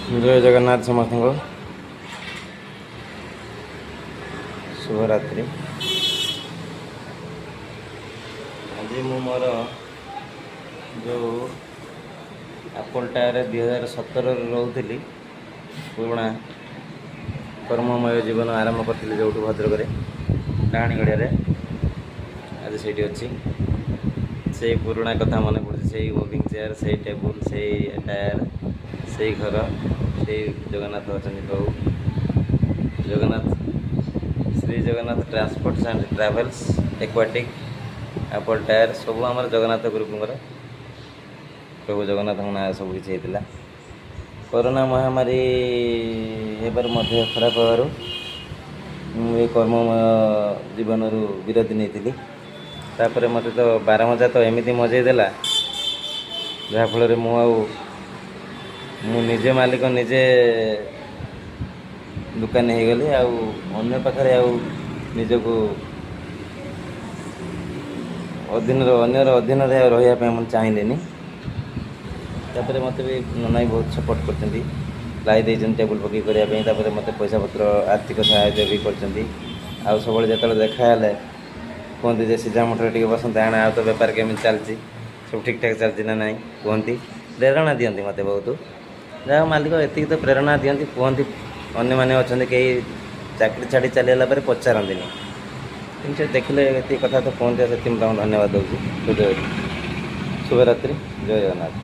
ଜୟ ଜଗନ୍ନାଥ ସମସ୍ତଙ୍କୁ ଶୁଭରାତ୍ରି। ଆଜି ମୁଁ ମୋର ଯେଉଁ ଆପଲ୍ ଟାୟାରରେ 2017ରେ ରହୁଥିଲି, ପୁରୁଣା କର୍ମମୟ ଜୀବନ ଆରମ୍ଭ କରିଥିଲି ଯେଉଁଠୁ, ଭଦ୍ରକରେ ଡାହାଣୀଗଡ଼ିଆରେ, ଆଜି ସେଇଠି ଅଛି। ସେଇ ପୁରୁଣା କଥା ମନେ ପଡ଼ୁଛି। ସେଇ ମୁଭିଂ ଚେୟାର, ସେଇ ଟେବୁଲ୍, ସେଇ ଟାୟାର, ସେଇ ଘର, ସେଇ ଜଗନ୍ନାଥ ଅଛନ୍ତି ପ୍ରଭୁ Jagannath. Shri Jagannath transports and travels, aquatic, apple tyre, ସବୁ ଆମର ଜଗନ୍ନାଥ ଗ୍ରୁପଙ୍କର। ପ୍ରଭୁ ଜଗନ୍ନାଥଙ୍କ ନାଁରେ ସବୁ କିଛି ହେଇଥିଲା। କରୋନା ମହାମାରୀ ହେବାରୁ, ମଧ୍ୟ ଖରାପ ହେବାରୁ ମୁଁ ଏ କର୍ମମୟ ଜୀବନରୁ ବିରତି ନେଇଥିଲି। ତାପରେ ମୋତେ ତ ବାରମଜା ତ ଏମିତି ମଜେଇ ଦେଲା, ଯାହାଫଳରେ ମୁଁ ଆଉ ମୁଁ ନିଜେ ମାଲିକ, ନିଜେ ଦୋକାନୀ ହେଇଗଲି। ଆଉ ଅନ୍ୟ ପାଖରେ ଆଉ ନିଜକୁ ଅଧୀନରେ, ଅନ୍ୟର ଅଧୀନରେ ଆଉ ରହିବା ପାଇଁ ମୁଁ ଚାହିଁଲିନି। ତାପରେ ମୋତେ ବି ନନା ବି ବହୁତ ସପୋର୍ଟ କରିଛନ୍ତି, ପ୍ଲାଇ ଦେଇଛନ୍ତି ଟେବୁଲ୍ ପକେଇ କରିବା ପାଇଁ। ତାପରେ ମୋତେ ପଇସା ପତ୍ର, ଆର୍ଥିକ ସାହାଯ୍ୟ ବି କରିଛନ୍ତି। ଆଉ ସବୁବେଳେ ଯେତେବେଳେ ଦେଖା ହେଲେ କୁହନ୍ତି ଯେ ସିଝା ମଟର ଟିକେ ବସନ୍ତେ ଆଣେ, ଆଉ ତ ବେପାର କେମିତି ଚାଲିଛି, ସବୁ ଠିକ୍ଠାକ୍ ଚାଲିଛି ନା ନାହିଁ କୁହନ୍ତି। ପ୍ରେରଣା ଦିଅନ୍ତି ମୋତେ ବହୁତ। ଯାହା ମାଲିକ ଏତିକି ତ ପ୍ରେରଣା ଦିଅନ୍ତି, କୁହନ୍ତି। ଅନ୍ୟମାନେ ଅଛନ୍ତି, କେହି ଚାକିରି ଛାଡ଼ି ଚାଲିଗଲା ପରେ ପଚାରନ୍ତିନି, କିନ୍ତୁ ସେ ଦେଖିଲେ ଏତିକି କଥା ତ କୁହନ୍ତି। ସେତିକି ମୁଁ ତାଙ୍କୁ ଧନ୍ୟବାଦ ଦେଉଛି ହୃଦୟରୁ। ଶୁଭରାତ୍ରି, ଜୟ ଜଗନ୍ନାଥ।